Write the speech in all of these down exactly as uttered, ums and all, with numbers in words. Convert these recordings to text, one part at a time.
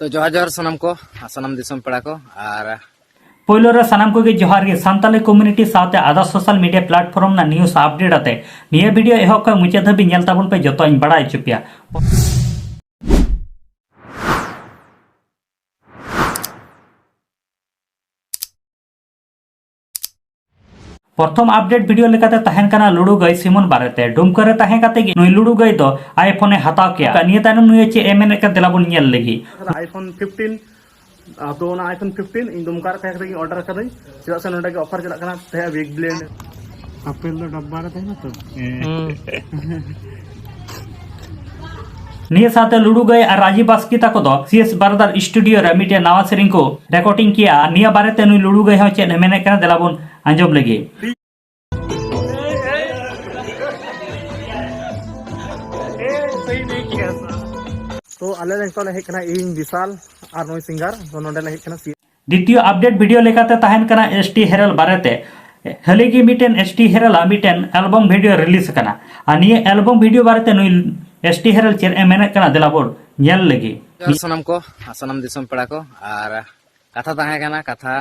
ᱛᱚ ᱡᱚᱦᱟᱨ ᱡᱚᱦᱟᱨ ᱥᱟᱱᱟᱢ ᱠᱚ, ᱥᱟᱱᱟᱢ ᱫᱤᱥᱚᱢ ᱯᱮᱲᱟ ᱠᱚ᱾ ᱟᱨ ᱯᱳᱭᱞᱳ ᱨᱮ ᱥᱟᱱᱟᱢ ᱠᱚᱜᱮ ᱡᱚᱦᱟᱨ ᱜᱮ᱾ ᱥᱟᱱᱛᱟᱞᱤ community ᱥᱟᱶᱛᱮ other social media platform ᱨᱮᱱᱟᱜ news update ᱟᱛᱮ ᱱᱤᱭᱟᱹ video ᱮᱦᱚᱵ ᱠᱷᱚᱱ ᱢᱩᱪᱟᱹᱫ ᱫᱷᱟᱹᱵᱤᱡ ᱧᱮᱞ ᱛᱟᱵᱚᱱ ᱯᱮ, ᱡᱚᱛᱚᱧ ᱵᱟᱲᱟᱭ ᱦᱚᱪᱚ ᱯᱮᱭᱟ᱾ ᱯᱨᱚᱛᱷᱚᱢ update video ᱞᱮᱠᱟᱛᱮ ᱛᱟᱦᱮᱱ ᱠᱟᱱᱟ ᱞᱩᱰᱩ ᱜᱟᱹᱭ ᱥᱤᱢᱚᱱ ᱵᱟᱨᱮᱛᱮ᱾ ᱰᱩᱢᱠᱟᱹ ᱨᱮ ᱛᱟᱦᱮᱸ ᱠᱟᱛᱮ ᱜᱮ ᱱᱩᱭ ᱞᱩᱰᱩ ᱜᱟᱹᱭ ᱫᱚ iPhone ᱮ ᱦᱟᱛᱟᱣ ᱠᱮᱜᱼᱟ᱾ ᱱᱤᱭᱟᱹ ᱛᱟᱭᱱᱚᱢ ᱱᱩᱭ ᱪᱮᱫ ᱮ ᱢᱮᱱᱮᱫ ᱠᱟᱱ, ᱫᱮᱞᱟ ᱵᱚᱱ ᱧᱮᱞ ᱞᱮᱜᱮ᱾ iPhone fifteen, ᱟᱫᱚ ᱚᱱᱟ iPhone fifteen ᱤᱧ ᱫᱚ ᱚᱱᱠᱟ ᱞᱮᱠᱟ ᱠᱟᱛᱮ ᱜᱤᱧ order ᱠᱟᱫᱟᱹᱧ, ᱪᱮᱫᱟᱜ ᱥᱮ ᱱᱚᱰᱮ ᱜᱮ offer ᱪᱟᱞᱟᱜ ᱠᱟᱱᱟ ᱛᱟᱦᱮᱸ, Big Billion᱾ ᱟᱯᱮᱞ ᱫᱚ ᱰᱟᱵᱵᱟ ᱨᱮ ᱛᱟᱦᱮᱱᱟ ᱛᱚ? ᱱᱤᱭᱟᱹ ᱥᱟᱶᱛᱮ ᱞᱩᱰᱩ ᱜᱟᱹᱭ ᱟᱨ ᱨᱟᱡᱤᱵ ᱵᱟᱥᱠᱮ ᱛᱟᱠᱚ ᱫᱚ ᱥᱤ ᱮᱥ ᱵᱟᱨᱫᱟᱨ studio ᱨᱮ ᱢᱤᱫᱴᱮᱱ ᱱᱟᱣᱟ ᱥᱮᱨᱮᱧ ᱠᱚ recording ᱠᱮᱜᱼᱟ᱾ ᱱᱤᱭᱟᱹ ᱵᱟᱨᱮᱛᱮ ᱱᱩᱭ ᱞᱩᱰᱩ ᱜᱟᱹᱭ ᱦᱚᱸ ᱪᱮᱫ ᱮ ᱢᱮᱱᱮᱫ ᱠᱟᱱᱟ, ᱫᱮᱞᱟ ᱵᱚᱱ ᱟᱸᱡᱚᱢ ᱞᱮᱜᱮ᱾ ᱛᱚ ᱟᱞᱮ ᱱᱤᱛᱚᱜ ᱞᱮ ᱦᱮᱡ ᱠᱟᱱᱟ, ᱤᱧ, ᱵᱤᱥᱟᱞ ᱟᱨ ᱱᱩᱭ singer, ᱛᱚ ᱱᱚᱰᱮ ᱞᱮ ᱦᱮᱡ ᱠᱟᱱᱟ᱾ ᱫᱤᱛᱤᱭᱚ update video ᱞᱮᱠᱟᱛᱮ ᱛᱟᱦᱮᱱ ᱠᱟᱱᱟ ᱮᱥ ᱴᱤ ᱦᱮᱨᱮᱞ ᱵᱟᱨᱮᱛᱮ᱾ ᱦᱟᱹᱞᱤ ᱜᱮ ᱢᱤᱫᱴᱮᱱ ᱮᱥ ᱴᱤ ᱦᱮᱨᱮᱞ ᱟᱜ ᱢᱤᱫᱴᱮᱱ album video release ᱟᱠᱟᱱᱟ᱾ ᱟᱨ ᱱᱤᱭᱟᱹ album video ᱵᱟᱨᱮᱛᱮ ᱱᱩᱭ ᱮᱥ ᱴᱤ ᱦᱮᱨᱮᱞ ᱪᱮᱫ ᱮ ᱢᱮᱱᱮᱫ ᱠᱟᱱᱟ, ᱫᱮᱞᱟ ᱵᱚᱱ ᱧᱮᱞ ᱞᱮᱜᱮ᱾ ᱡᱚᱦᱟᱨ ᱥᱟᱱᱟᱢ ᱠᱚ, ᱥᱟᱱᱟᱢ ᱫᱤᱥᱚᱢ ᱯᱮᱲᱟ ᱠᱚ᱾ ᱟᱨ ᱠᱟᱛᱷᱟ ᱛᱟᱦᱮᱸ ᱠᱟᱱᱟ, ᱠᱟᱛᱷᱟ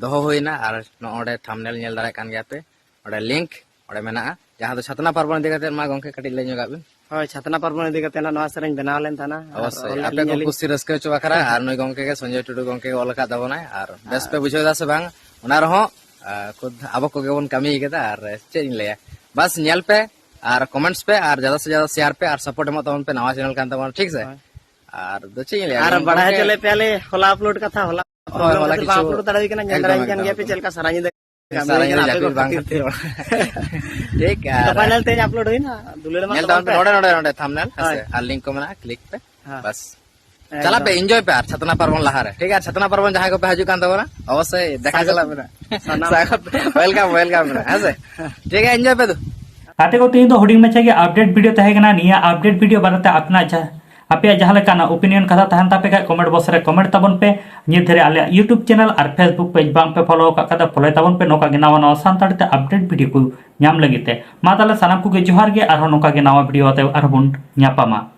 ᱫᱚᱦᱚ ᱦᱩᱭᱱᱟ, ᱟᱨ ᱱᱚᱜᱼᱚᱭ ᱚᱸᱰᱮ thumbnail ᱧᱮᱞ ᱫᱟᱲᱮᱭᱟᱜ ᱠᱟᱱ ᱜᱮᱭᱟ ᱯᱮ, ᱚᱸᱰᱮ link ᱚᱸᱰᱮ ᱢᱮᱱᱟᱜᱼᱟ, ᱡᱟᱦᱟᱸ ᱫᱚ ᱪᱷᱟᱛᱱᱟ ᱯᱟᱨᱵᱚᱱ ᱤᱫᱤ ᱠᱟᱛᱮ᱾ ᱢᱟ ᱜᱚᱝᱠᱮ, ᱠᱟᱹᱴᱤᱡ ᱞᱟᱹᱭ ᱧᱚᱜᱟᱜ ᱵᱤᱱ᱾ ᱦᱳᱭ, ᱪᱷᱟᱛᱱᱟ ᱯᱟᱨᱵᱚᱱ ᱤᱫᱤ ᱠᱟᱛᱮ ᱱᱟᱜ ᱱᱚᱣᱟ ᱥᱮᱨᱮᱧ ᱵᱮᱱᱟᱣ ᱞᱮᱱ ᱛᱟᱦᱮᱱᱟ᱾ ᱟᱨ ᱚᱵᱚᱥᱥᱳᱭ, ᱚᱞ ᱟᱯᱮ ᱠᱚ ᱞᱤᱧ ᱠᱩᱥᱤ ᱨᱟᱹᱥᱠᱟᱹ ᱦᱚᱪᱚ ᱵᱟᱠᱷᱨᱟ, ᱟᱨ ᱱᱩᱭ ᱜᱚᱝᱠᱮ ᱜᱮ, ᱥᱚᱧᱡᱚᱭ ᱴᱩᱰᱩ ᱜᱚᱝᱠᱮ ᱜᱮ ᱚᱞ ᱟᱠᱟᱫ ᱛᱟᱵᱚᱱᱟᱭ, ᱟᱨ ᱵᱮᱥ ᱯᱮ ᱵᱩᱡᱷᱟᱹᱣ ᱮᱫᱟ ᱥᱮ ᱵᱟᱝ, ᱚᱱᱟ ᱨᱮᱦᱚᱸ, ᱟᱨ, ᱠᱷᱩᱫ ᱟᱵᱚ ᱠᱚᱜᱮ ᱵᱚᱱ ᱠᱟᱹᱢᱤ ᱠᱟᱫᱟ᱾ ᱟᱨ ᱪᱮᱫ ᱤᱧ ᱞᱟᱹᱭᱟ, ᱵᱟᱥ ᱧᱮᱞ ᱯᱮ ᱟᱨ comments ᱯᱮ ᱟᱨ ᱡᱟᱫᱟ ᱥᱮ ᱡᱟᱫᱟ share ᱯᱮ ᱟᱨ support ᱮᱢᱚᱜ ᱛᱟᱵᱚᱱ ᱯᱮ, ᱱᱟᱣᱟ channel ᱠᱟᱱ ᱛᱟᱵᱚᱱᱟ, ᱴᱷᱤᱠ ᱥᱮ? ᱦᱳᱭ᱾ ᱟᱨ ᱫᱚ ᱪᱮᱫ ᱤᱧ ᱞᱟᱹᱭᱟ, ᱟᱨ ᱜᱚᱝᱠᱮ ᱵᱟᱲᱟᱭ ᱦᱚᱪᱚ ᱞᱮ ᱯᱮᱭᱟᱞᱮ, ᱦᱚᱞᱟ upload ᱠᱟᱛᱷᱟ, ᱦᱚᱞᱟ ᱦᱳᱭ, problem ᱦᱚᱞᱟ ᱠᱷᱟᱹᱛᱤᱨ ᱵᱟᱝ ᱠᱤᱪᱷᱩ upload ᱫᱟᱲᱮ ᱦᱩᱭ ᱠᱟᱱᱟ, ᱧᱮᱞ ᱮᱠᱫᱚᱢ, ᱫᱟᱲᱮ ᱦᱩᱭ ᱠᱟᱱ ᱮᱠᱫᱚᱢ, ᱜᱮᱭᱟ ᱯᱮ ᱮᱠᱫᱚᱢ᱾ ᱪᱮᱫ ᱞᱮᱠᱟ ᱥᱟᱨᱟ ᱧᱤᱫᱟᱹ ᱠᱟᱹᱢᱤ ᱥᱟᱨᱟ ᱦᱩᱭ ᱠᱟᱱᱟ ᱧᱤᱫᱟᱹ ᱟᱯᱮ ᱠᱚ ᱡᱟᱹᱯᱤᱫ ᱵᱟᱝ ᱠᱷᱟᱹᱛᱤᱨ ᱛᱮ᱾ ᱠᱷᱟᱹᱛᱤᱨ᱾ ᱴᱷᱤᱠ, ᱟᱨ ᱛᱚ final ᱛᱮᱦᱮᱧ upload ᱦᱩᱭᱱᱟ, ᱫᱩᱞᱟᱹᱲ ᱢᱟ ᱧᱮᱞ ᱛᱟᱵᱚᱱ ᱛᱟᱵᱚᱱ ᱯᱮ, ᱯᱮ᱾ ᱱᱚᱰᱮ, ᱱᱚᱰᱮ thumbnail, ᱦᱮᱸ ᱥᱮ? ᱦᱳᱭ᱾ ᱟᱨ link ᱠᱚ ᱢᱮᱱᱟᱜᱼᱟ, click ᱯᱮ᱾ ᱦᱮᱸ᱾ ᱵᱟᱥ᱾ ᱮᱠᱫᱚᱢ᱾ ᱪᱟᱞᱟᱜ ᱯᱮ, enjoy ᱯᱮ ᱟᱨ ᱪᱷᱟᱛᱱᱟ ᱯᱟᱨᱵᱚᱱ ᱞᱟᱦᱟᱨᱮ, ᱴᱷᱤᱠ ᱜᱮᱭᱟ? ᱪᱷᱟᱛᱱᱟ ᱯᱟᱨᱵᱚᱱ ᱡᱟᱦᱟᱸᱭ ᱠᱚᱯᱮ ᱦᱤᱡᱩᱜ ᱠᱟᱱ ᱛᱟᱵᱚᱱᱟ, ᱚᱵᱚᱥᱥᱳᱭ ᱫᱮᱠᱷᱟ ᱥᱟᱜᱚᱛ᱾ ᱪᱟᱞᱟᱜ ᱢᱮᱱᱟᱜᱼᱟ᱾ ᱥᱟᱱᱟᱢ᱾ ᱥᱟᱜᱚᱛ᱾ Welcome, welcome ᱢᱮᱱᱟᱜᱼᱟ, ᱦᱮᱸ ᱥᱮ? ᱴᱷᱤᱠ ᱜᱮᱭᱟ, enjoy ᱯᱮ ᱫᱩ᱾ ᱜᱟᱛᱮ ᱠᱚ, ᱛᱮᱦᱮᱧ ᱫᱚ ᱦᱩᱰᱤᱧ ᱢᱟᱪᱷᱟ ᱜᱮ update video ᱛᱟᱦᱮᱸ ᱠᱟᱱᱟ᱾ ᱱᱤᱭᱟᱹ update video ᱵᱟᱨᱮᱛᱮ ᱟᱯᱱᱟᱜ ᱡᱟᱦᱟᱸ, ᱟᱯᱮᱭᱟᱜ ᱡᱟᱦᱟᱸ ᱞᱮᱠᱟᱱᱟᱜ opinion ᱠᱟᱛᱷᱟ ᱛᱟᱦᱮᱱ ᱛᱟᱯᱮ ᱠᱷᱟᱡ, comment box ᱨᱮ comment ᱛᱟᱵᱚᱱ ᱯᱮ᱾ ᱱᱤᱛ ᱫᱷᱟᱹᱨᱤᱡ ᱟᱞᱮᱭᱟᱜ YouTube channel ᱟᱨ Facebook page ᱵᱟᱝ ᱯᱮ follow ᱟᱠᱟᱫ ᱠᱷᱟᱡ ᱫᱚ follow ᱛᱟᱵᱚᱱ ᱯᱮ, ᱱᱚᱝᱠᱟ ᱜᱮ ᱱᱟᱣᱟ ᱱᱟᱣᱟ ᱥᱟᱱᱛᱟᱲᱤ ᱛᱮ update video ᱠᱚ ᱧᱟᱢ ᱞᱟᱹᱜᱤᱫ ᱛᱮ᱾ ᱢᱟ ᱛᱟᱦᱞᱮ ᱥᱟᱱᱟᱢ ᱠᱚᱜᱮ ᱡᱚᱦᱟᱨ ᱜᱮ, ᱟᱨᱦᱚᱸ ᱱᱚᱝᱠᱟ ᱜᱮ ᱱᱟᱣᱟ video ᱟᱛᱮ ᱟᱨᱦᱚᱸ ᱵᱚᱱ ᱧᱟᱯᱟᱢᱟ᱾